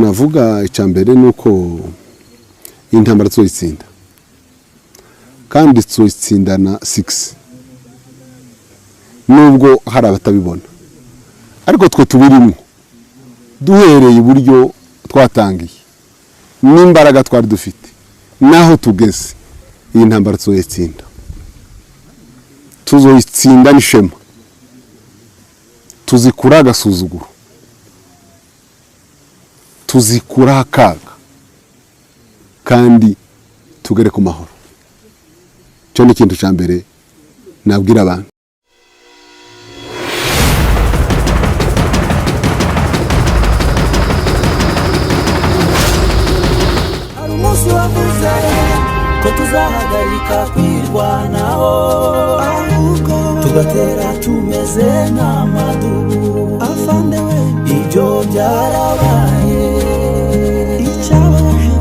Navuga icya mbere ni uko iyi ntambara tuzoyitsinda, kandi tuzoyitsindana succès, nubwo hari abatabibona, ariko twe tubirimo. Duhereye uburyo twatangiye n'imbaraga twari dufite n'aho tugeze, iyi ntambara tuzoyitsinda, tuzoyitsinda n'ishema, tuzikura agasuzuguro, tuzikuraho akaga, kandi tugere ku mahoro. Icyo ni ikintu cya mbere nabwira abantu. Hari umunsi wavuze ko tuzahagarika kwirwanaho, tugatera tumeze nk'amadubu. Ibyo byarabaye,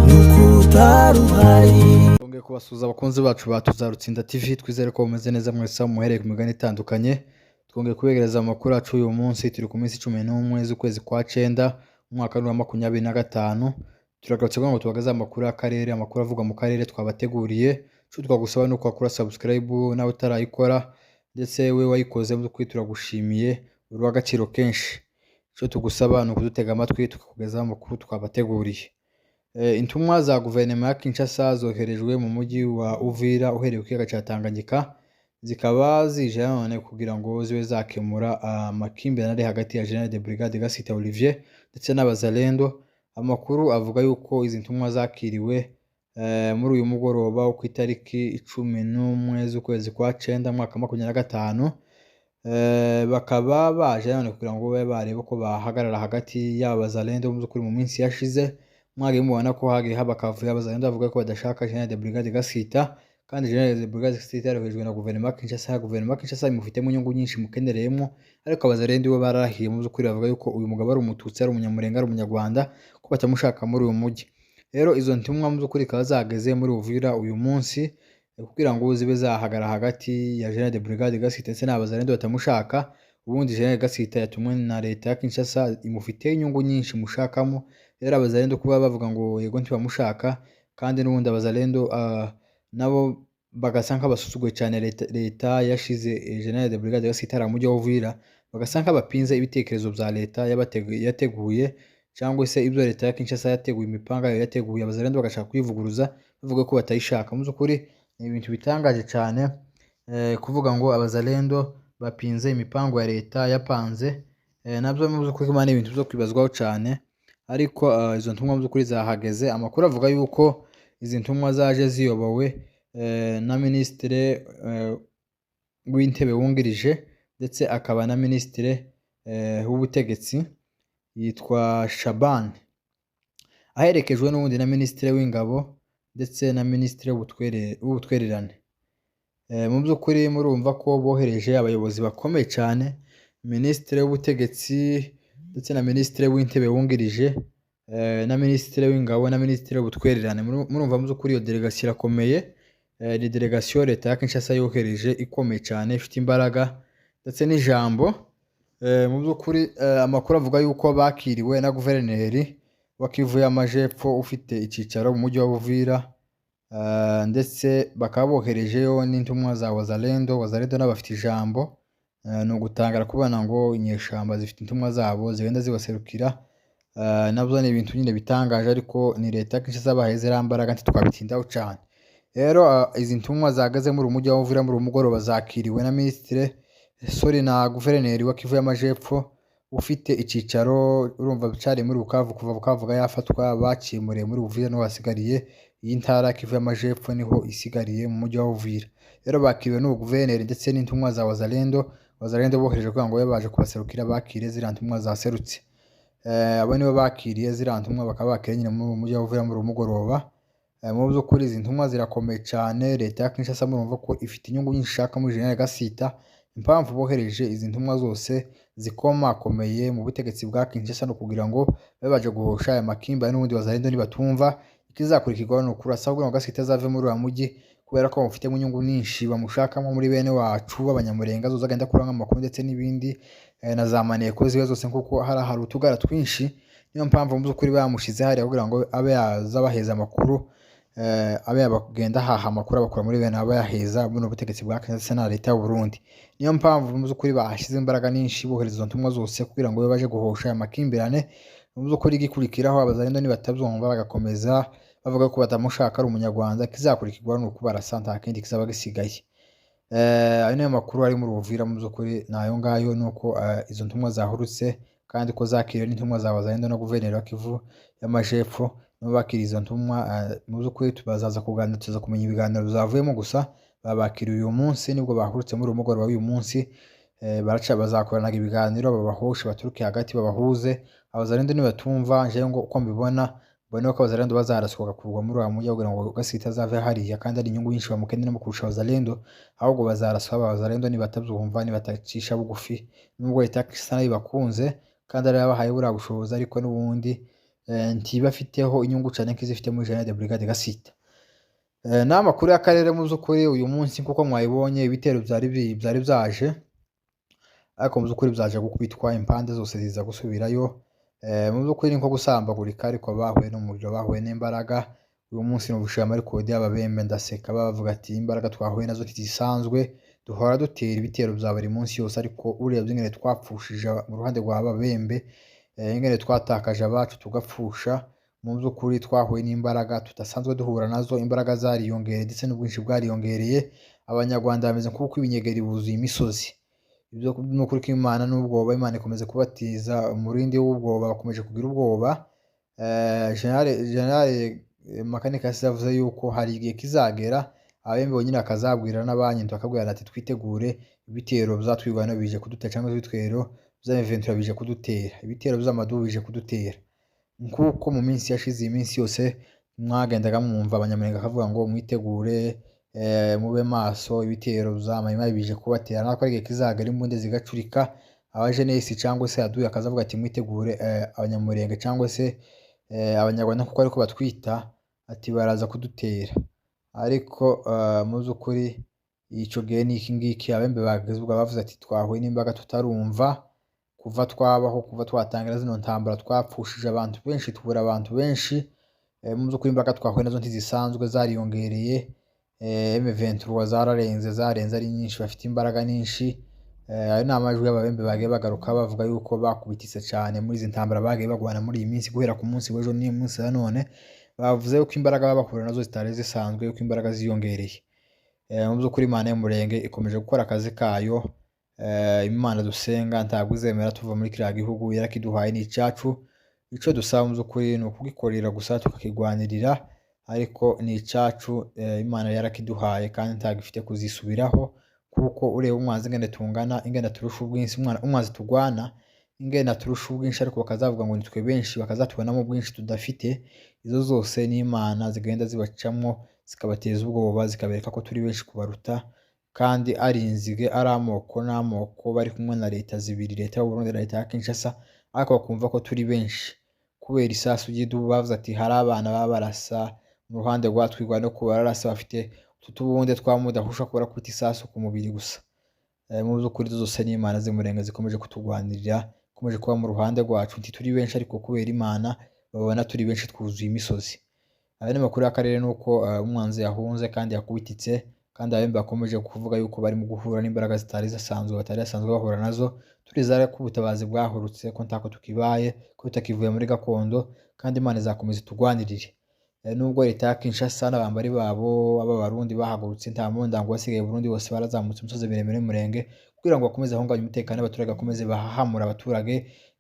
ni ukutaruhari. Twongeye kubasuhuza, abakunzi bacu ba Tuzarutsinda TV. Twizere ko bumeze neza mwese aho muhereye ku migani itandukanye. Twongeye kubegereza amakuru yacu uyu munsi. Turi ku minsi 11 z'ukwezi kwa cyenda, umwaka wa 2025. Turagarutse kugira ngo tubagezeho amakuru y'akarere, amakuru avugwa mu karere twabateguriye. Icyo twagusaba ni uko wakora subscribe nawe utarayikora, ndetse we wayikoze, mu by'ukuri turagushimiye, uri uw'agaciro kenshi. Icyo tugusaba ni ukudutega amatwi tukakugezaho amakuru twabateguriye. Intumwa za guverinoma ya Kinshasa zoherejwe mu mujyi wa Uvira uhereye ku kiyaga cya Tanganyika, zikaba zije nanone kugira ngo zibe zakemura amakimbirane ari hagati ya General de Brigade Gasita Olivier ndetse n'Abazalendo. Amakuru avuga yuko izi ntumwa zakiriwe muri uyu mugoroba wo ku itariki 11 z'ukwezi kwa cyenda, mwaka wa 25. Bakaba baje nanone kugira ngo babe barebe ko bahagarara hagati y'aba Bazalendo. Mu by'ukuri, mu minsi yashize mwagiye mubona ko hagiye haba akavuyo, Abazalendo bavuga ko badashaka General de Brigade Gasita, kandi General de Brigade Gasita yaroherejwe na guverinoma ya Kinshasa. Guverinoma ya Kinshasa imufitemo inyungu nyinshi mukenereyemo, ariko Abazalendo bo bararahiye. Mu by'ukuri bavuga yuko uyu mugabo ari Umututsi, ari Umunyamurenga, ari Umunyarwanda, ko batamushaka muri uyu mujyi. Rero izo ntumwa mu by'ukuri zikaba zageze muri Uvira uyu munsi kugira ngo zibe zahagarara hagati ya General de Brigade Gasita ndetse n'Abazalendo batamushaka. Ubundi General Gasita yatumwe na leta ya Kinshasa, imufiteho inyungu nyinshi mushakamo. Rero Abazalendo kuba bavuga ngo yego ntibamushaka, kandi n'ubundi Abazalendo nabo bagasa nk'abasuzuguye cyane leta yashize General de Brigade Gasita hariya mu mujyi wa Uvira, bagasa nk'abapinze ibitekerezo bya leta yateguye, cyangwa se ibyo leta ya Kinshasa yateguye, imipanga yayo yateguye, Abazalendo bagashaka kuyivuguruza bavuga ko batayishaka. Mu by'ukuri ni ibintu bitangaje cyane kuvuga ngo Abazalendo bapinze imipango ya leta yapanze, nabyo mu by'ukuri ni ibintu byo kwibazwaho cyane. Ariko izo ntumwa mu by'ukuri zahageze. Amakuru avuga yuko izi ntumwa zaje ziyobowe na minisitiri w'intebe wungirije, ndetse akaba na minisitiri w'ubutegetsi, yitwa Shaban, aherekejwe n'ubundi na minisitiri w'ingabo ndetse na minisitiri w'ubutwererane. Mu by'ukuri murumva ko bohereje abayobozi bakomeye cyane, minisitiri w'ubutegetsi ndetse na minisitiri w'intebe wungirije na minisitiri w'ingabo na minisitiri w'ubutwererane. Murumva mu by'ukuri iyo delegasiyo irakomeye. Ni delegasiyo leta ya Kinshasa yohereje ikomeye cyane, ifite imbaraga ndetse n'ijambo. Mu by'ukuri amakuru avuga yuko bakiriwe na guverineri wa Kivu y'Amajepfo ufite icyicaro mu mujyi wa Uvira, ndetse bakaba boherejeyo n'intumwa za Wazalendo. Wazalendo nabo bafite ijambo. Ni ugutangara kubona ngo inyeshyamba zifite intumwa zabo zigenda zibaserukira. Nabyo ni ibintu nyine bitangaje, ariko ni leta ya Kinshasa bahaye ziriya mbaraga, ntitwabitindaho cyane. Rero izi ntumwa zahagaze muri uyu mujyi wa Uvira muri uyu mugoroba zakiriwe na minisitiri, sorry, na guverineri wa Kivu y'Amajepfo ufite icyicaro, urumva cyari muri Bukavu. Kuva Bukavu yafatwa bakimuriye muri Uvira, niho hasigariye iyi ntara ya Kivu y'Amajepfo, niho isigariye mu mujyi wa Uvira. Rero bakiriwe n'uwo guverineri ndetse n'intumwa za Wazalendo. Wazalendo bohereje kugira ngo babe baje kubaserukira, bakire ziriya ntumwa zaserutse. Abo nibo bakiriye ziriya ntumwa, bakaba bakiriye nyine mu mujyi wa Uvira muri uyu mugoroba. Mu by'ukuri izi ntumwa zirakomeye cyane. Leta ya Kinshasa murumva ko ifite inyungu nyinshi ishaka muri General Gasita. Impamvu bohereje izi ntumwa zose zikomakomeye mu butegetsi bwa Kinshasa ni ukugira ngo babe baje guhosha aya makimbirane. N'ubundi Wazalendo nibatumva, ikizakurikirwaho ni ukurasa kugira ngo Gasita azave muri uriya mujyi, kubera ko bamufitemo inyungu nyinshi bamushakamo muri bene wacu b'Abanyamurenga, azoza agenda akura nk'amakuru ndetse n'ibindi, na za maneko ziwe zose, kuko hari utugara twinshi. Niyo Niyo mpamvu mu by'ukuri bamushize hariya kugira ngo abe yaza abaheza amakuru, abe yabagenda ahaha amakuru abakura muri bene aba yaheza buno butegetsi bwa Kenya ndetse na leta y'u Burundi. Niyo mpamvu mu by'ukuri bahashyize imbaraga nyinshi, bohereza izo ntumwa zose kugira ngo babe baje guhosha aya makimbirane. Mu by'ukuri igikurikiraho, abazalendo nibatabyumva bagakomeza bavuga ko batamushaka ari umunyarwanda, kizakurikirwa ni ukubarasa, nta kindi kizaba gisigaye. Ayo niyo makuru ari muri Uvira. Mu by'ukuri ni ayo ngayo, ni uko izo ntumwa zahurutse kandi ko zakiriwe n'intumwa za Wazalendo na guverineri wa Kivu y'Amajepfo, nibo bakiriye izo ntumwa. Mu by'ukuri bazaza kuganira, tuza kumenya ibiganiro bizavuyemo. Gusa babakiriye uyu munsi, nibwo bahurutse muri uyu mugoroba w'uyu munsi. Baraca bazakoranaga ibiganiro, babahoshe baturuke hagati, babahuze. Abazalendo nibatumva, njewe ngo uko mbibona, mbona ko abazalendo bazaraswa bagakurwa muri uriya mujyi kugira ngo Gasita azave hariya, kandi ari inyungu nyinshi bamukeneramo kurusha abazalendo. Ahubwo bazaraswa abazalendo nibatabyumva, nibatacisha bugufi, nubwo leta isa nayo ibakunze kandi ari yabahaye buriya bushobozi, ariko n'ubundi ntibafiteho inyungu cyane nk'izifite muri Général de Brigade Gasita. N'amakuru y'akarere mu by'ukuri uyu munsi, nk'uko mwayibonye, ibitero byari byaje, ariko mu by'ukuri byaje gukubitwa impande zose ziza gusubirayo. Mu by'ukuri ni nko gusambagurika, ariko bahuye n'umuriro, bahuye n'imbaraga. Uyu munsi numvise amarikodi y'ababembe ndaseka, bavuga ati imbaraga twahuye nazo ntizisanzwe, duhora dutera ibitero bya buri munsi yose, ariko urebye ingene twapfushije mu ruhande rwa babembe, ingene twatakaje abacu tugapfusha, mu by'ukuri twahuye n'imbaraga tudasanzwe duhura nazo. Imbaraga zariyongereye ndetse n'ubwinshi bwariyongereye. Abanyarwanda bameze nk'uko ibinyegeri buzuye imisozi. Ibyo ni ukuri kw'Imana n'ubwoba, Imana ikomeza kubatiza umurindi w'ubwoba, bakomeje kugira ubwoba. General Makanika yasize avuze yuko hari igihe kizagera abembe bonyine bakazabwira n'abanyintu, bakabwira ati twitegure ibitero byatwirwanaho bije kudutera, cyangwa ibitero bya M23 bije kudutera, ibitero by'amadubu bije kudutera. Nk'uko mu minsi yashize, iyi minsi yose mwagendaga mwumva abanyamurenge bakavuga ngo mwitegure, mube maso, ibitero bya Mayimayi bije kubatera. Natwe ari igihe kizagera imbunda zigacurika, abajenesi cyangwa se aduyi akazavuga ati mwitegure, abanyamurenge cyangwa se abanyarwanda kuko ariko batwita, ati baraza kudutera. Ariko mu by'ukuri icyo gihe ni iki ngiki, abembe bageze ubwo bavuze ati twahuye n'imbaga tutarumva kuva twabaho, kuva twatangira zino ntambara twapfushije abantu benshi, tubura abantu benshi. Mu by'ukuri imbaga twahuye nazo ntizisanzwe, zariyongereye. M23 zararenze, zarenze ari nyinshi, bafite imbaraga nyinshi. Ayo ni amajwi y'ababembe bagiye bagaruka bavuga yuko bakubititse cyane muri izi ntambara bagiye bagwana muri iyi minsi, guhera ku munsi w'ejo n'uyu munsi wa none. Bavuze yuko imbaraga baba bahura nazo zitari zisanzwe, yuko imbaraga ziyongereye. Mu by'ukuri Imana y'umurenge ikomeje gukora akazi kayo. Imana dusenga ntabwo izemera tuva muri kiriya gihugu, yarakiduhaye, ni icyacu. Icyo dusaba mu by'ukuri ni ukugikorera gusa, tukakigwanirira, ariko ni icyacu. Imana yarakiduhaye kandi ntabwo ifite kuzisubiraho, kuko ureba umwanzi ingene tungana, ingene turusha ubwinshi, umwanzi turwana ingene turusha ubwinshi, ariko bakazavuga ngo nitwe benshi, bakazatubonamo ubwinshi tudafite. Izo zose ni Imana zigenda zibacamo, zikabateza ubwoba, zikabereka ko turi benshi kubaruta, kandi ari inzige, ari amoko n'amoko bari kumwe na leta zibiri, leta y'u Burundi na leta ya Kinshasa, ariko bakumva ko turi benshi kubera isasu ry'idubu. Bavuze ati hari abana baba barasa mu ruhande rwa twirwa no kubararasa, bafite utu tubunde twa mudahusha kubara kwita isasu ku mubiri gusa. Mu by'ukuri zose ni Imana z'umurenge zikomeje kutugwanirira, ikomeje kuba mu ruhande rwacu. Ntituri benshi, ariko kubera Imana babona turi benshi, twuzuye imisozi. Aya ni makuru y'akarere, ni uko umwanzi yahunze kandi yakubititse, kandi abembe bakomeje kuvuga yuko barimo guhura n'imbaraga zitari zisanzwe, batari basanzwe bahura nazo. Turizera ko ubutabazi bwahurutse, ko ntako tukibaye, ko tutakivuye muri gakondo, kandi Imana izakomeza itugwanirire. Nubwo leta ya Kinshasa n'abambari babo b'Abarundi bahagurutse, nta mundango wasigaye Burundi, bose barazamutse imisozi miremire y'umurenge kugira ngo bakomeze bahungabanye umutekano w'abaturage, bakomeze bahahamura abaturage,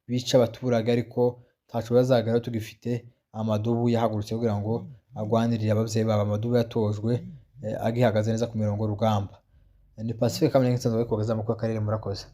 bice abaturage, ariko ntaco bazageraho tugifite amadubu yahagurutse kugira ngo agwanirire abavyeyi babo, amadubu yatojwe, agihagaze neza ku mirongo y'urugamba. Ni Pacifique Kamenya nsanzwe ariko amakuru y'akarere, murakoze.